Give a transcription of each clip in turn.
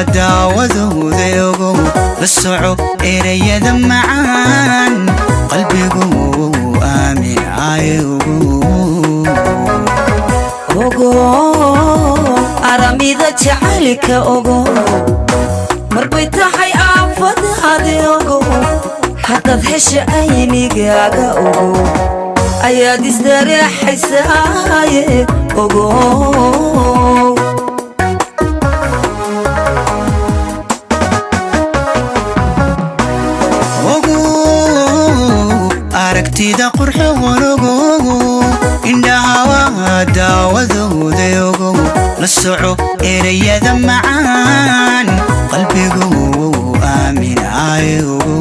waa daawadooda ogow la soco erayada macaan qalbigu aamin ayogo. Ogo aramida jacaylka ogo marbay tahay aafadaadi ogo haddaad hesha aynigaaga ogo ayaad isdareexaysaaye ogo. Ogo aragtida qurxoon ogo indhaha waa daawadooda ogo la soco erayada macaan qalbigu aamin ayogo.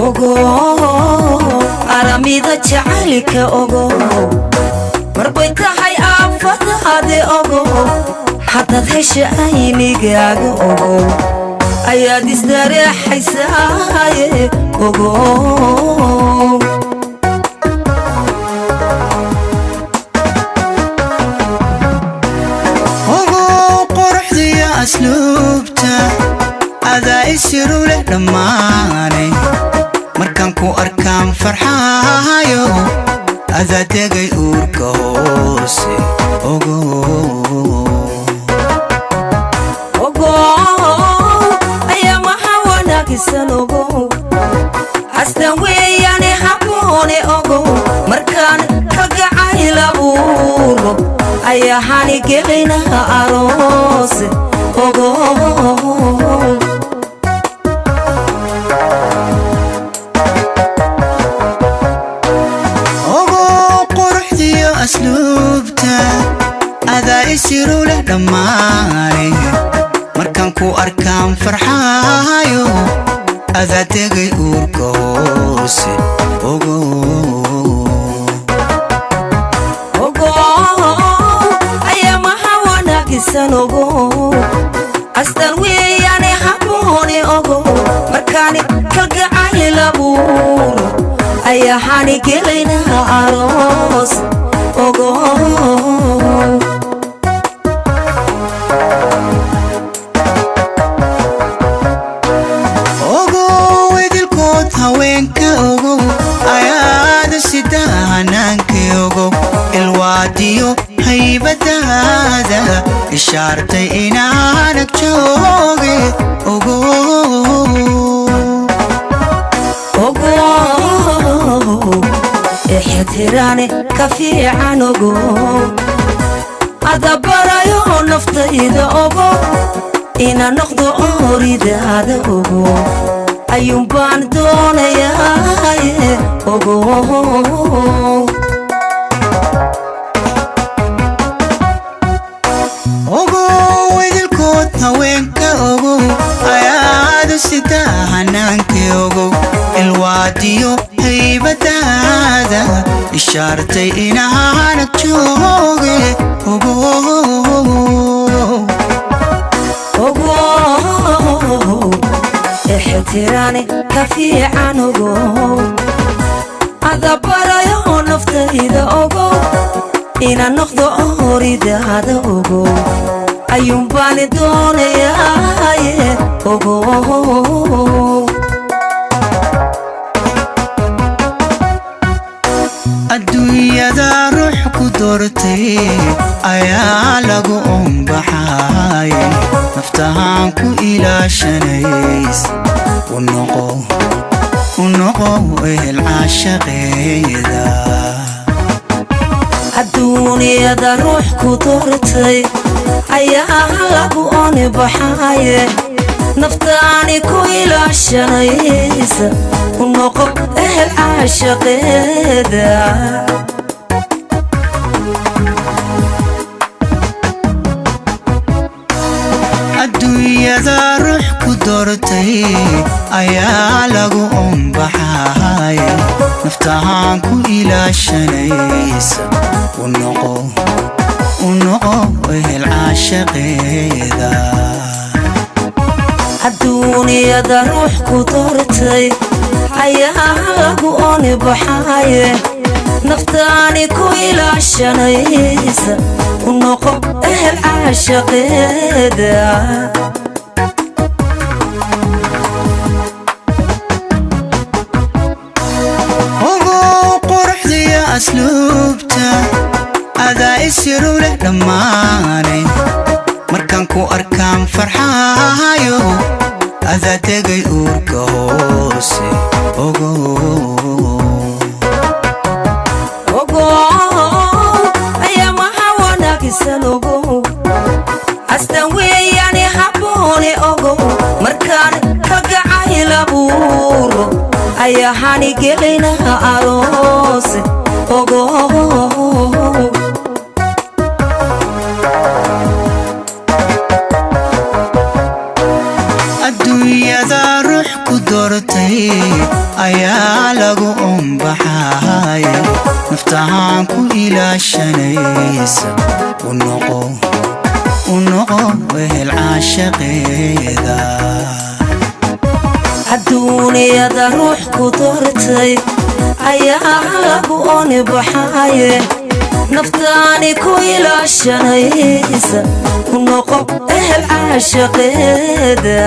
Ogo aramida jacaylka ogo marbay tahay aafadaadi ogo haddaad hesha aynigaaga ogo ayaad isdareexaysaaye ogo. Ogo quruxdiyo asluubta adaa isiru leh dhammaanay markaan ku arkaan farxaayo adaa degay uurka hoose ogo. Ogo ayaa maha wanaagsan ogo astan weeyaane habboone ogo markaan kalgacayl abuuro ayaa hani gelaynaha aroose ogo. Ogo quruxdiyo asluubta adaa isiru leh dhammaanay markaan ku arkaan farxaayo adaa degay uurka hoose ogo. Ogo ayaa maha wanaagsan ogo astan weeyaane habboone ogo markaan kalgacayl abuuro ayaa hani gelaynaha aroos ogo. Ogo idilkood haweenka ogo ayaada sida hanaanka ogo ilwaadiyo haybadaada ishaartay inaanag jooge ogo. Ogo ixtiraane ka fiican ogo adabarayo naftayda ogo ina noqdo ooridaada ogo ayuun baan doonayaaye ogo. Ogo idilkood haweenka ogo ayaada sida hanaanka ogo ilwaadiyo haybadaada ishaartay inaanag jooge ogo. Ogo ixtiraane ka fiican ogo adabarayo naftayda ogo ina noqdo ooridaada ogo ayuun baan doonayaaye ogo. Adduunyada ruux ku doortay ayaa lagu ombaxay naftahaan ku ilaashanays u noqo u noqo ehel caashaqeeda. Adduunyada ruux ku doortay ayaa lagu oni baxaye naftaani ku ilaashanaysa u noqo ehel caashaqeeda. Adduunyada ruux ku doortay ayaa lagu ombaxay naftahaan ku ilaashanaysa u noqo u noqo ehel caashaqeeda. Adduunyada ruux ku doortay ayaa lagu oni baxaye naftaani ku ilaashanaysa u noqo ehel caashaqeeda. Ogow quruxdiyo asluubta adaa isiru leh dhammaanay, markaan ku arkaan farxaayo, adaa tegay uurka hoose, ogow. Ogow ayaamaha wanaagsan, ogow astan weeyaane habboone, ogow markaan kalgacayl abuuro ayaahani gelaynaha aroose, ogow. Adduunyada ruux ku doortay ayaa lagu unbaxay, naftahaan ku ilaashanaysa, u noqo, u noqo wehel caashaqeeda. Adduuniyada ruux ku doortay ayaa lagu oni baxaye, naftaani ku ilaashanaysa, u noqo ehel caashaqeeda.